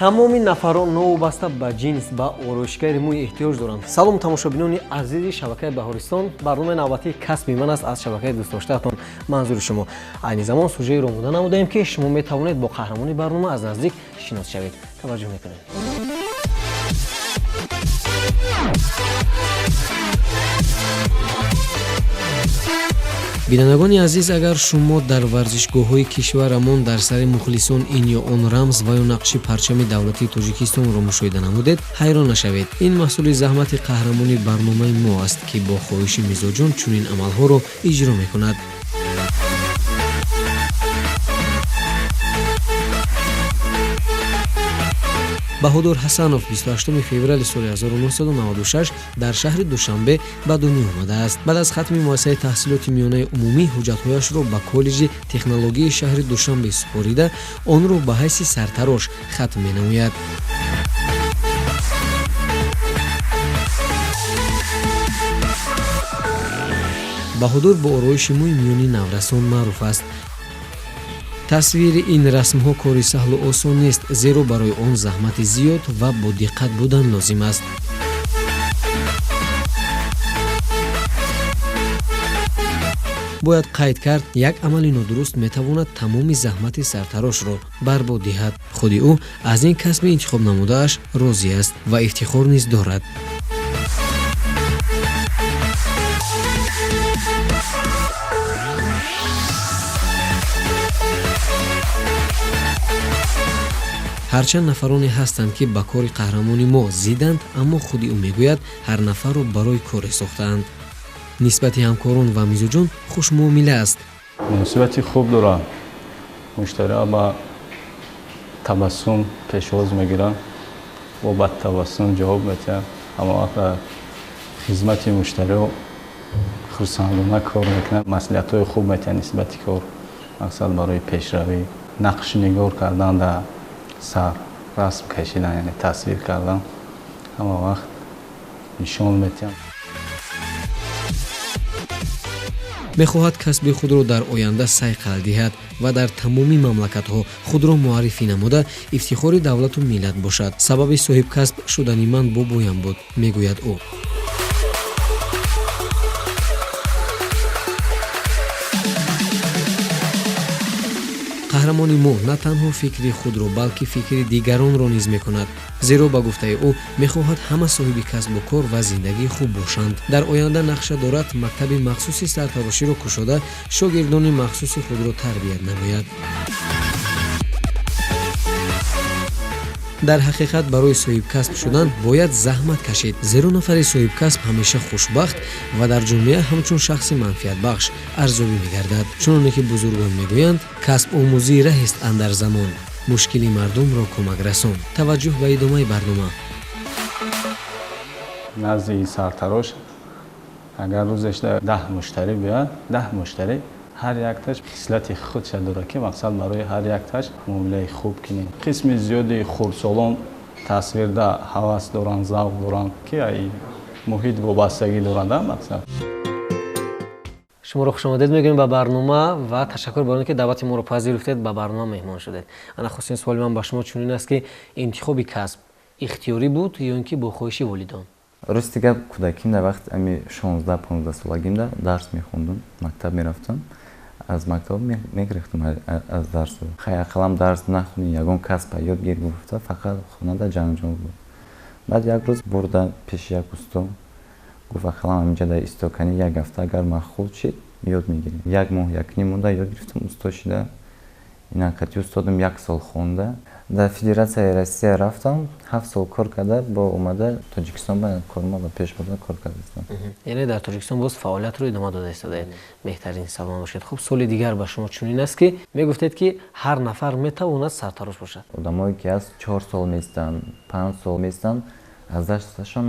Тамоми нафарон новобаста ба ҷинс ба ороишгари мӯй эҳтиёҷ доранд. Салом, тамошобинони азизи шабакаи Баҳористон. Барномаи навбатии касби ман аст аз шабакаи дӯстдоштаатон манзури шумо. Айни замон сужаеро омода намудаем, ки шумо метавонед бо қаҳрамони барнома аз наздик шинос шавед. Таваҷҷӯҳ мекунем. Бинандагони азиз, агар шумо дар варзишгоҳҳои кишварамон дар сари мухлисон ин ё он рамз ва ё нақши парчами давлатии Тоҷикистонро мушоҳида намудед, ҳайрон нашавед. Ин маҳсули заҳмати қаҳрамони барномаи мо аст, ки бо хоҳиши мизоҷон чунин амалҳоро иҷро мекунад. Баҳодур Ҳасанов 28 феврали соли 1996 дар шаҳри Душанбе ба дунё омадааст. Баъд аз хатми муассисаи таҳсилоти миёнаи умумӣ ҳуҷҷатҳояшро ба коллеҷи технологияи шаҳри Душанбе супорида, онро ба ҳайси сартарош хатм менамояд. Баҳодур бо ороиши мӯй миёни наврасон маъруф аст. Тасвири ин расмҳо кори саҳлу осон нест, зеро барои он заҳмати зиёд ва бодиққат будан лозим аст. Бояд қайд кард, як амали нодуруст метавонад тамоми заҳмати сартарошро барбод диҳад. Худи ӯ аз ин касби интихоб намудааш розӣ аст ва ифтихор низ дорад. Ҳарчанд нафароне ҳастанд, ки ба кори қаҳрамони мо зиданд, аммо худи ӯ мегӯяд, ҳар нафарро барои коре сохтаанд. Нисбати ҳамкорон ва мизоҷон хушмуомила аст. Муносибати хуб дорад. Муштариҳо ба табассум пешвоз мегиранд, бо ба табассум ҷавоб медиҳанд. Ҳама вақт дар хизмати муштариҳо хурсандона кор мекунанд, маслиҳатҳои хуб медиҳанд нисбати кор, мақсад барои пешравӣ, нақшнигор кардан дар сар, расм кашидан, яъне тасвир кардан, ҳама вақт нишон медиҳам. Мехоҳад касби худро дар оянда сайқал диҳад ва дар тамоми мамлакатҳо худро муаррифӣ намуда, ифтихори давлату миллат бошад. Сабаби соҳибкасб шудани ман бобоям буд, мегӯяд ӯ. Қаҳрамони мо на танҳо фикри худро, балки фикри дигаронро низ мекунад, зеро ба гуфтаи ӯ мехоҳад ҳама соҳиби касбу кор ва зиндагии хуб бошанд. Дар оянда нақша дорад мактаби махсуси сартароширо кушода, шогирдони махсуси худро тарбият намояд. Дар ҳақиқат барои соҳибкасб шудан бояд заҳмат кашид, зеро нафари соҳибкасб ҳамеша хушбахт ва дар ҷомеа ҳамчун шахси манфиатбахш арзёбӣ мегардад. Чуноне ки бузургон мегӯянд, касбомӯзӣ раҳест андар замон, мушкили мардумро кӯмак расон. Таваҷҷӯҳ ба идомаи барнома. Назди сартарош агар рӯзеш 10 муштарӣ биёяд, 10 муштарӣ ҳар якташ хислати худша дорад, ки мақсад барои ҳар якташ муомилаи хуб кунем. Қисми зиёди хурдсолон тасвирда ҳавас доранд, завқ доранд, ки ай муҳит вобастагӣ доранд, мақсад. Шуморо хушомадед мегӯем ба барнома ва ташаккур бар он ки даъвати моро пазируфтед, ба барнома меҳмон шудед. Ана хусусан суоли ман ба шумо чунин аст, ки интихоби касб ихтиёрӣ буд ё ин ки бо хоҳиши волидон? Рости гап, кӯдаким дар вақт ами 16-15 солагимда дарс мехондум, мактаб мерафтам. Аз мактаб мегирифтам аз дарсу. Хай, ақаллам дарс нахунӣ, ягон касба ёд гир гуфта, фақат хонада ҷанҷол буд. Баъд як рӯз бурда пеши як усто, гуфт, ақаллам ҳаминҷа дар истоканӣ як ҳафта агар махул шид, ёд мегирӣ. Як моҳ якним монда ёд гирифтам, усто шида. Ина қати устодам як сол хонда. Дар Федератсияи Россия рафтам, 7 сол кор карда, бо омада Тоҷикистон ба корма ба пеш бурда кор кардастам. Яъне дар Тоҷикистон боз фаъолиятро идома дода истодаед. Беҳтарин, саломат бошед. Хуб, суоли дигар ба шумо чунин аст, ки мегуфтед, ки ҳар нафар метавонад сартарош бошад. Одамое ки ҳаст 4 сол меистанд, 5 сол меистанд, аз дасташон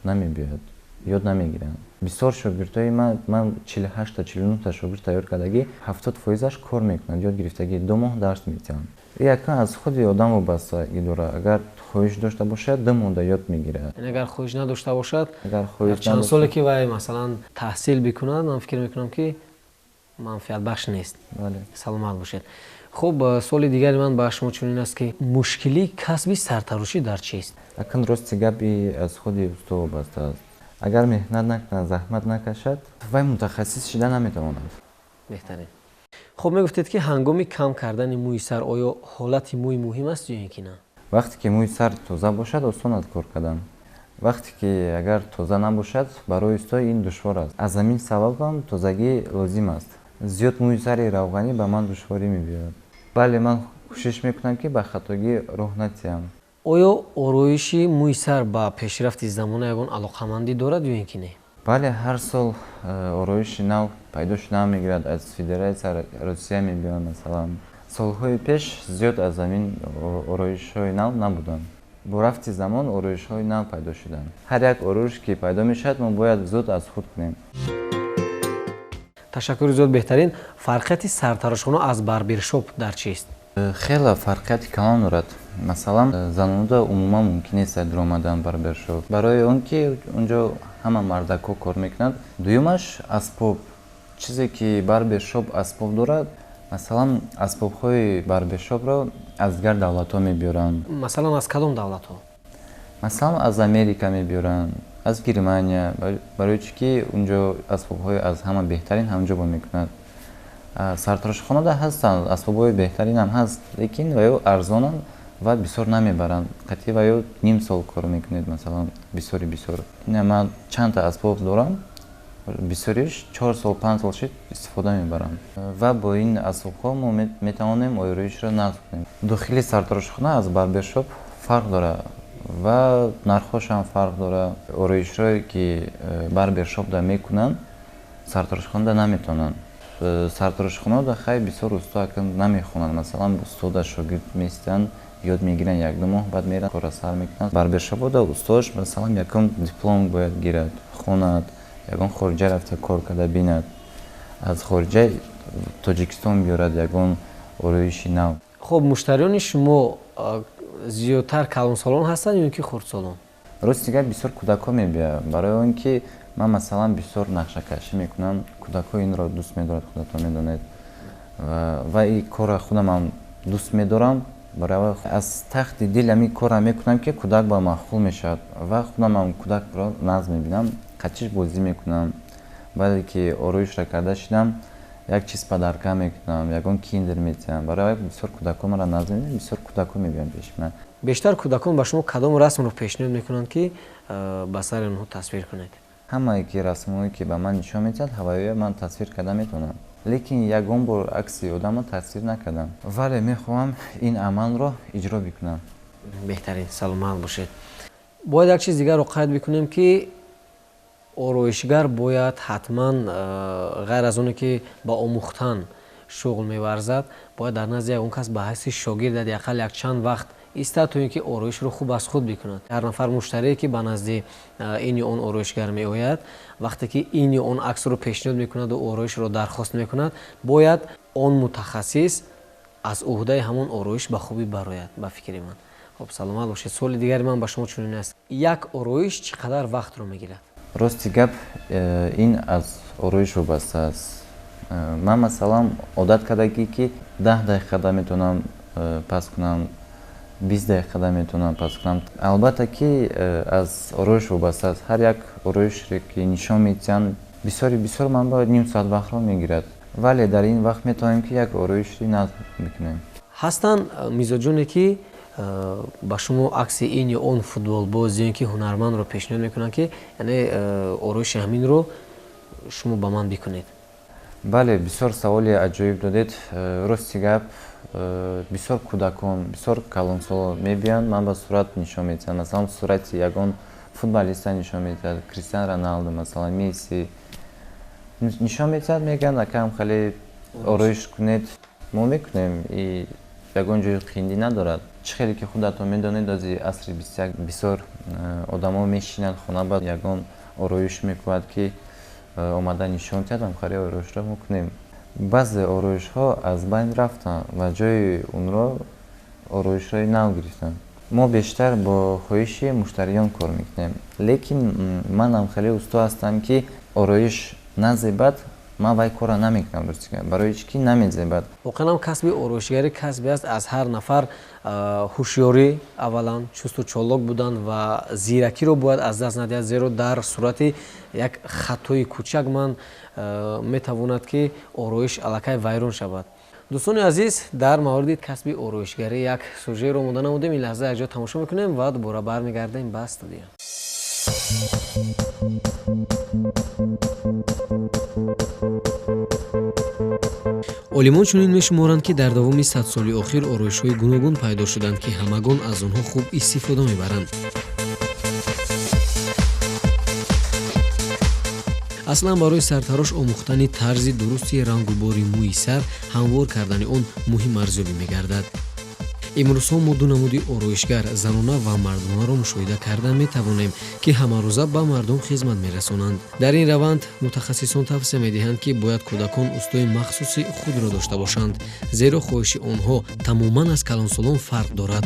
намебиёяд, ёд намегиранд. Бисёр шогирдҳои ман 48-та, 49-та шогирд тайёр кардагӣ, 70%-аш кор мекунанд, ёд гирифтагӣ, 2 моҳ дарс медиҳанд. Якан аз худи одам вобастагӣ дорад. Агар хоҳиш дошта бошад, 2 моҳда ёд мегирад. Яъне агар хоҳиш надошта бошад, агар хоҳиш чанд соле ки вай масалан таҳсил бикунад, ман фикр мекунам, ки манфиатбахш нест. Бале. Саломат бошед. Хуб, суоли дигари ман ба шумо чунин аст, ки мушкилии касби сартарошӣ дар чист? Акн, рости гапи, аз худи усто вобаста аст. Агар меҳнат накунад, заҳмат накашад, вай мутахассис шида наметавонад. Беҳтарин. Хуб, мегуфтед, ки ҳангоми кам кардани мӯи сар оё ҳолати мӯй муҳим аст ё ин ки на? Вақте ки мӯи сар тоза бошад, осон аст кор кардан. Вақте ки агар тоза набошад, барои усто ин душвор аст. Аз ҳамин сабабам тозагӣ лозим аст. Зиёд мӯи сари равғанӣ ба ман душворӣ мебиёрад. Бале, ман кӯшиш мекунам, ки ба хатогӣ роҳ натиҳам. Оё ороиши мӯи сар ба пешрафти замона ягон алоқамандӣ дорад ё ин ки не? Бале, ҳар сол ороиши нав пайдо шудан мегирад, аз Федератсия Русия мебиёяд. Масалан, солҳои пеш зиёд аз ҳамин ороишҳои нав набуданд. Бо рафти замон ороишҳои нав пайдо шуданд. Ҳар як ороиш ки пайдо мешавад, мо бояд зуд аз худ кунем. Ташаккури зиёд, беҳтарин. Фарқияти сартарошхона аз барбершоп дар чист? Хеле фарқияти калон дорад. Масалан, занонда умуман мумкин нест даромадан барбершоп, барои он ки унҷо ҳама мардакҳо кор мекунанд. Дуюмаш, асбоб. Чизе ки барбершоп асбоб дорад, масалан, асбобҳои барбершопро аз дигар давлатҳо мебиёранд. Масалан, аз кадом давлатҳо? Масалан, аз Америка мебиёранд, аз Германия. Барои чӣ ки унҷо асбобҳои аз ҳама беҳтарин ҳамҷо бо мекунад. Сартарошхонада ҳастанд, асбобҳои беҳтаринам ҳаст, лекин ваё арзонанд ва бисёр намебаранд. Қатъи ваё ним сол кор мекунед, масалан, бисёри бисёр. Ина ман чандта асбоб дорам, бисёриш 4 сол, 5 сол шид, истифода мебарам ва бо ин асбобҳо мо метавонем ороишро насб кунем. Дохили сартарошхона аз барбершоп фарқ дорад ва нархҳошам фарқ дорад. Ороишҳое ки барбершопда мекунанд, сартарошхонада наметавонанд. Сартарошхонаода хай бисёр усто акн намехонанд. Масалан, устода шогирд местанд, ёд мегиранд 1-2 моҳ, баъд меранд, кора сар мекунанд. Барбершопода устош, масалан, якум диплом бояд гирад, хонад, ягон хориҷа рафта кор карда бинад, аз хориҷа Тоҷикистон биёрад ягон ороиши нав. Хуб, муштариёни шумо зиёдтар калонсолон ҳастанд ё ин ки хурдсолон? Рости гап, бисёр кӯдакҳо мебиёянд, барои он ки ман, масалан, бисёр нақшакашӣ мекунам. Кӯдакҳо инро дӯст медорад, худатон медонед, ва ин корро худамам дӯст медорам. Барои аз тахти дил ҳамин корро мекунам, ки кӯдак ба маъқул мешавад ва худамам кӯдакро нағз мебинам, қатиш бозӣ мекунам. Баъде ки ороишро карда шидам, як чиз подарка мекунам, ягон киндер метиҳам. Барои бисёр кӯдакҳо маро нағз мебинанд, бисёр кӯдакҳо мебиёянд пеши ман. Бештар кӯдакон ба шумо кадом расмро пешниҳод мекунанд, ки ба сари онҳо тасвир кунед? Ҳамае ки расмҳое ки ба ман нишон медиҳад, ҳаваёя ман тасвир карда метавонам, лекин ягон бор акси одамро тасвир накардам, вале мехоҳам ин амалро иҷро бикунам. Беҳтарин, саломат бошед. Бояд як чиз дигарро қайд бикунем, ки ороишгар бояд ҳатман, ғайр аз оне ки ба омӯхтан шуғл меварзад, бояд дар назди ягон кас ба ҳайси шогирд ҳадди ақал якчанд вақт истад, то ин ки ороишро хуб аз худ бикунад. Ҳар нафар муштарие ки ба назди ин ё он ороишгар меояд, вақте ки ин ё он аксро пешниҳод мекунаду ороишро дархост мекунад, бояд он мутахассис аз ӯҳдаи ҳамон ороиш ба хубӣ барояд, ба фикри ман. Хуб, саломат бошед. Суоли дигари ман ба шумо чунин аст: як ороиш чӣ қадар вақтро мегирад? Рости гап, ин аз ороиш вобаста аст. Ман, масалан, одат кардагӣ, ки 10 дақиқада метавонам пас кунам, 20 дақиқада метавонам пас кунам. Албатта ки аз ороиш вобаста аст. Ҳар як ороишре ки нишон медиҳанд, бисёри бисёр ман бояд ним соат вақтро мегирад, вале дар ин вақт метавонем, ки як ороишри насб бикунем. Ҳастанд мизоҷоне, ки ба шумо акси ин ё он футболбоз ё ин ки ҳунармандро пешниҳод мекунанд, ки яъне ороиши ҳаминро шумо ба ман бикунед? Бале, бисёр саволи аҷоиб додед. Рости гап, бисёр кӯдакон, бисёр калонсолон мебиёянд, ман ба сурат нишон медиҳам. Масалан, сурати ягон футболиста нишон медиҳад, Кристиан Роналду, масалан, Месси нишон медиҳад, мегӯянд: «Акам, хеле ороиш кунед». Мо мекунем, и ягон ҷои қиндӣ надорад. Чӣ хеле ки худатон медонед, ози асри 21 бисёр одамо мешинанд хона, ба ягон ороиш мекунад, ки омада нишон диҳад, ҳамхеле ороишро мо кунем. Баъзе ороишҳо аз байн рафтанд ва ҷои онро ороишҳои нав гирифтанд. Мо бештар бо хоҳиши муштариён кор мекунем, лекин ман ҳамхеле усто ҳастам, ки ороиш назебад. Ман вай корро намекунам, рости гап, барои чӣ ки намезебад. Воқеан ҳам касби ороишгарӣ касбе аст аз ҳар нафар ҳушёрӣ, аввалан чусту чолок будан ва зиракиро бояд аз даст надиҳад, зеро дар сурати як хатои кӯчак ман метавонад ки ороиш аллакай вайрон шавад. Дӯстони азиз, дар мавриди касби ороишгарӣ як сюжеро омода намудем. Ин лаҳза якҷо тамошо мекунем ва дубора бармегардем ба студия. Олимон чунин мешуморанд, ки дар давоми 100 соли охир ороишҳои гуногун пайдо шуданд, ки ҳамагон аз онҳо хуб истифода мебаранд. Аслан барои сартарош омӯхтани тарзи дурусти рангубори мӯи сар, ҳамвор кардани он муҳим арзёбӣ мегардад. Имрӯзҳо мо ду намуди ороишгар, занона ва мардонаро мушоҳида карда метавонем, ки ҳамарӯза ба мардум хизмат мерасонанд. Дар ин раванд мутахассисон тавсия медиҳанд, ки бояд кӯдакон устои махсуси худро дошта бошанд, зеро хоҳиши онҳо тамоман аз калонсолон фарқ дорад.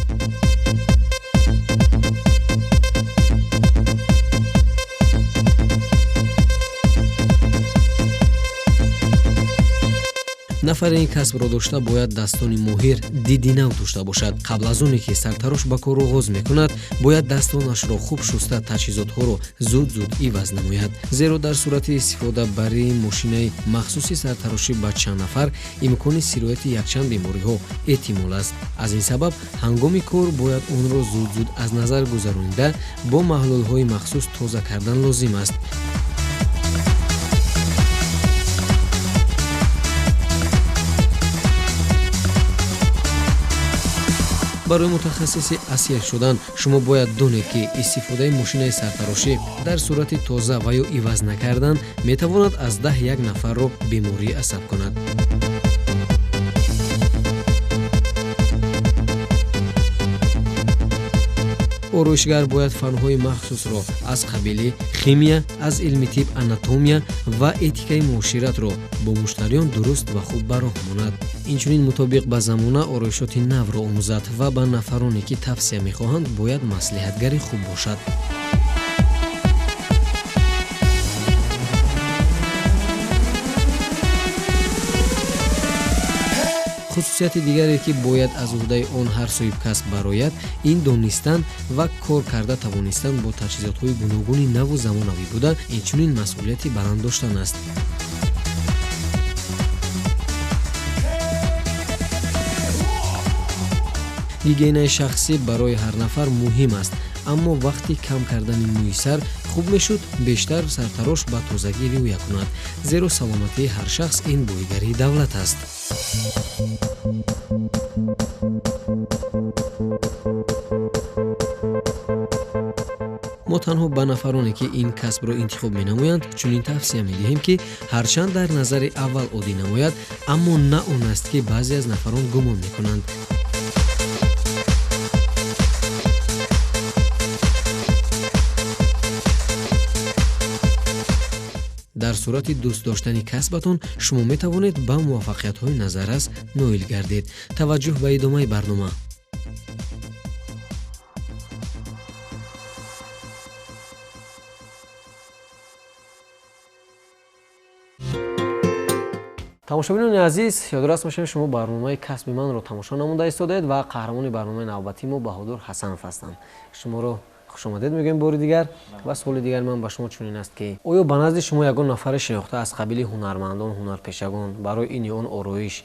Нафаре ин касбро дошта бояд дастони моҳир, диди нав дошта бошад. Қабл аз оне ки сартарош ба кор оғоз мекунад, бояд дастонашро хуб шуста, таҷҳизотҳоро зуд-зуд иваз намояд, зеро дар сурати истифода бари мошинаи махсуси сартарошӣ ба чанд нафар имкони сирояти якчанд бемориҳо эҳтимол аст. Аз ин сабаб ҳангоми кор бояд онро зуд-зуд аз назар гузаронида, бо маҳлулҳои махсус тоза кардан лозим аст. Барои мутахассиси асир шудан шумо бояд донед, ки истифодаи мошинаи сартарошӣ дар сурати тоза ва ё иваз накардан метавонад аз 10 як нафарро бемории асаб кунад. Ороишгар бояд фанҳои махсусро аз қабили химия, аз илми тиб, анатомия ва этикаи муоширатро бо муштариён дуруст ва хуб ба роҳ монад. Инчунин мутобиқ ба замона ороишоти навро омӯзад ва ба нафароне, ки тавсия мехоҳанд, бояд маслиҳатгари хуб бошад. Хусусияти дигаре, ки бояд аз уҳдаи он ҳар соҳибкасб барояд, ин донистан ва кор карда тавонистан бо таҷҳизотҳои гуногуни наву замонавӣ буда, инчунин масъулияти баланд доштан аст. Гигиенаи шахсӣ барои ҳар нафар муҳим аст, аммо вақти кам кардани мӯи сар хуб мешуд бештар сартарош ба тозагӣ риоя кунад, зеро саломатии ҳар шахс ин боигарии давлат аст. Мо танҳо ба нафароне, ки ин касбро интихоб менамоянд, чунин тавсия медиҳем, ки ҳарчанд дар назари аввал оддӣ намояд, аммо на он аст, ки баъзе аз нафарон гумон мекунанд. Дар сурати дӯст доштани касбатон шумо метавонед ба муваффақиятҳои назаррас ноил гардед. Таваҷҷӯҳ ба идомаи барнома. Тамошобинони азиз, ёдрас мешавем, шумо барномаи касби манро тамошо намуда истодаед ва қаҳрамони барномаи навбатии мо Баҳодур Ҳасанов ҳастанд. Шуморо хушомадед мегӯем бори дигар. Ва суоли дигари ман ба шумо чунин аст, ки оё ба назди шумо ягон нафаре шинохта аз қабили ҳунармандон, ҳунарпешагон барои ин ё он ороиш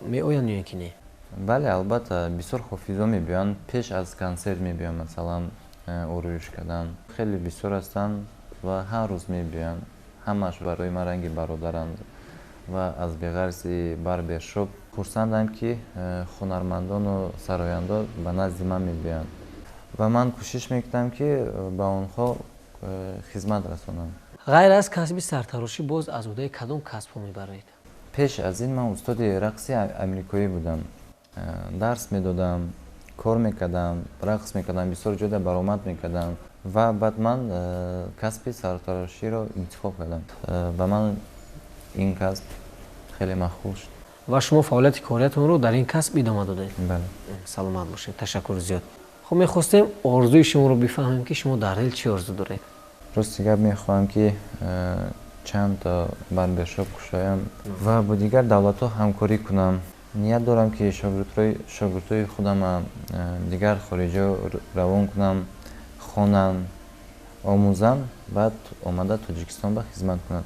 меоянд ё ки не? Бале, албатта, бисёр ҳофизо мебиёянд, пеш аз консерт мебиёянд, масалан, ороиш кардан. Хеле бисёр ҳастанд ва ҳар рӯз мебиёянд. Ҳамааш барои ман ранги бародаранд ва аз беғарзи барбершоп хурсандам, ки ҳунармандону сарояндо ба назди ман мебиёянд ва ман кӯшиш мекунам, ки ба онҳо хизмат расонам. Ғайр аз касби сартарошӣ боз аз уҳдаи кадом касбҳо мебароед? Пеш аз ин ман устоди рақси амрикоӣ будам. Дарс медодам, кор мекардам, рақс мекардам, бисёр ҷода баромад мекардам ва баъд ман касби сартароширо интихоб кардам. Ба ман ин касб хеле маъқул шуд. Ва шумо фаъолияти кориятонро дар ин касб идома додед? Бале. Саломат бошед, ташаккур зиёд. Хуб, мехостем орзуи шуморо бифаҳмем, ки шумо дар дил чӣ орзу доред? Рости гап, мехоҳам, ки Чанд барбершоп кушоям ва бо дигар давлатҳо ҳамкорӣ кунам. Ният дорам, ки шогирдҳои худама дигар хориҷо равон кунам, хонанд, омӯзанд, баъд омада Тоҷикистон ба хизмат кунанд.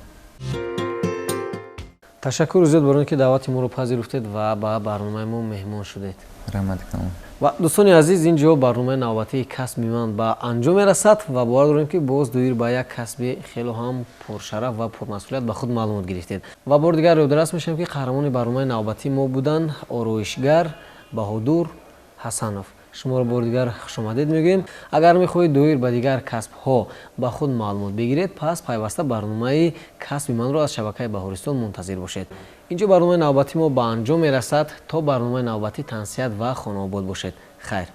Ташаккур зиёд барои он ки даъвати моро пазируфтед ва ба барномаи мо меҳмон шудед. Раҳмати калон. Ва дӯстони азиз, ин ҷо барномаи навбатии «Касби ман» ба анҷом мерасад ва бовар дорем, ки боз доир ба як касби хело ҳам пуршараф ва пурмасъулият ба худ маълумот гирифтед. Ва бори дигар ёдрас мешавем, ки қаҳрамони барномаи навбатии мо буданд ороишгар Баҳодур Ҳасанов. Шуморо бори дигар хушомадед мегӯем. Агар мехоҳед доир ба дигар касбҳо ба худ маълумот бигиред, пас пайваста барномаи «Касби манро» аз шабакаи Баҳористон мунтазир бошед. Инҷо барномаи навбатии мо ба анҷом мерасад. То барномаи навбатӣ тансиҳат ва хонаобод бошед. Хайр.